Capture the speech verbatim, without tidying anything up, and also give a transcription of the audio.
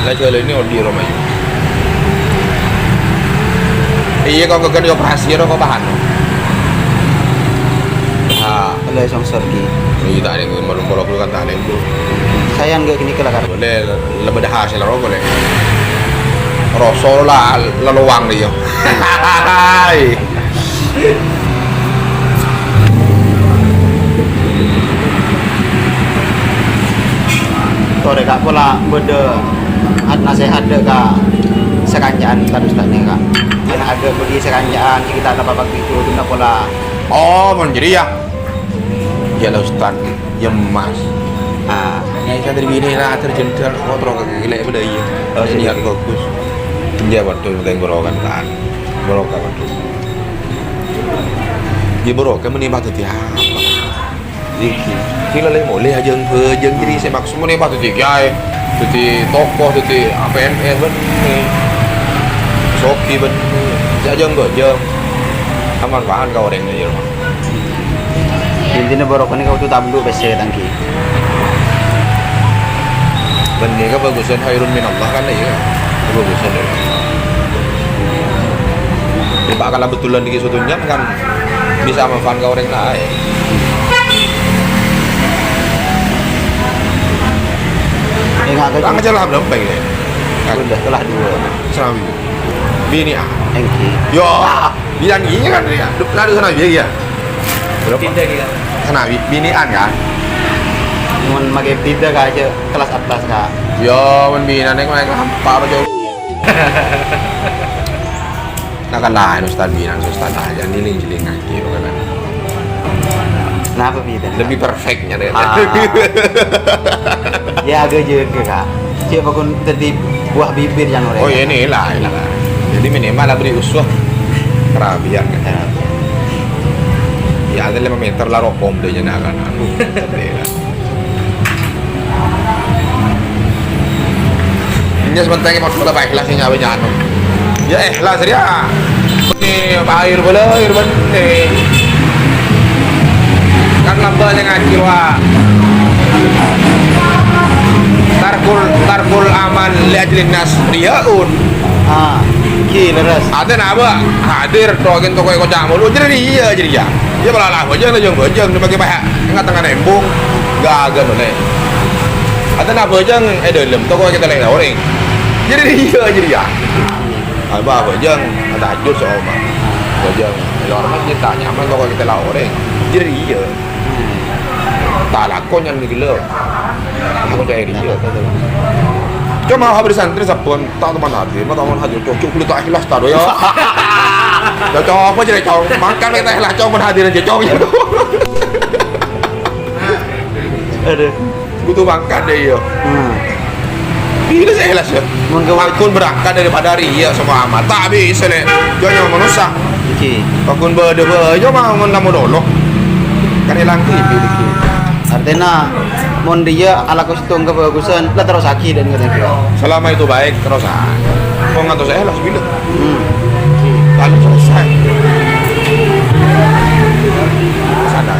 La jhâlâna odi' roma, iyâ. Iyâ, kok ghâghâ dioperasi, ro, kok paham. Ha. Olle songsor, Ki. Iyâ, ta' nèng, malem polo kan ta' nèng, Bu. Sayang ghâ' ghânèka la, Kak. Olle, lebbi dah hasil, ro, olle. Roso la, la lowang, iyâ. Hai. Torè, Kak, pola bâdâ hat-, nasèhat dâ' ka sakanca'an Ustad-ustad nèka, Kak. Ana' adâ' bâgi sakanca'an, sè kita' napa bâgi itu, guna pola. Oh, mon jârèya. Iyâ la, Ustad. Iyâ, Mas. Ah. Iyâ, satèya binè' la, ater jendhal, kontrol ka gilè' bâdâ, iyâ. Oh, niat bagus. Iyâ, waduh, penting barokah, kan. Barokah, waduh. Iyâ, barokah, mènè padâ dhâddhi apa? Iki. Sè la lè-molè ajâng-bâjâng, jârèya sè maksud mènè padâ dhâddhi kèyaè, dhâddhi tokoh, dhâddhi P N S bân soghi bân sè ajâng-bâjâng. Aman-aman ka orèng, iyâ. Intina barokah nèka kodhu tablu pèssè tangki. Bân nèka bhâghusân khairun minallah kan, iyâ. Bhâghusân, iyâ. Iyâ, Pak, kalau betulan dikit satunya kan bisa manfaat ke orang lain. Enggak ada. Kurang ajar lah, belum baik deh. Udah, kelas dua. Sanawi. Bini, ah. Enggak. Yo. Bilang iya kan, ya. Duk, lalu sana, iya, iya. Berapa? Pindah dia. Sana, bi-, binian, kan? Mun make pindah, Kak, aja kelas atas, Kak. Yo, mun binian, yang naik lampak, apa, jauh? Nah, kan lain, Ustaz, binan, Ustaz, aja, niling-jiling ngaji, bukan? Kenapa, Bi? Lebih perfectnya, deh. Ah. Ya, agak juga, Kak. Cek pokon tadi buah bibir yang oleh. Oh, iya, ini lah, ini lah. Jadi minimal lah beri uswah kerabian, kan? Ya. Ya, ada lima meter lah rokom deh, jangan, kan? Aduh, sedih lah. Ini sementing mau coba ikhlas ini, apa jangan? Ya, ikhlas, ya. Ini air bela, air bening. Kan lamba sing ngaji, Wak. Tarkul, tarkul amal li ajlin nas riyaun. Ah, ki leres. Ada napa? Hadir, doakin toko kocak mulu. Jadi iya, jadi ya. Ya, pala lah, bajang, bajang, bajang. Dia pakai paha. Tengah-tengah nembung. Gagal, boleh. Ada napa, bajang? Eh, dalam toko kita lain orang. Jadi iya, jadi ya. Apa, bajang? Ada hajur, sama. Bajang. Kalau orang masjid tanya, "Aman toko kita lain orang?" Jadi iya. Tak lakonnya nih, gila. Aku cari dia. Cuma habis santri sabun, tak teman hadir, mau teman hadir, cocok kulit tak ikhlas, tak doyan. Ya, cowok apa jadi cowok? Makan kita ikhlas, cowok pun hadir aja, cowok. Aduh. Butuh makan deh, iya. Hmm. Ini saya ikhlas, ya. Mun ke Aku berangkat daripada hari, iya, semua amat. Tak bisa, le. Jangan manusia. Iki. Pakun bada, bada, mau, mau, kamu dulu. Kan hilang T V, iki. Artinya, mon dia ala kostum kebagusan, lah terus lagi dan kata dia. Selama itu baik, terus, ah. Mau ngantos saya, lah, sebilah. Hmm. Lalu selesai. Sadar.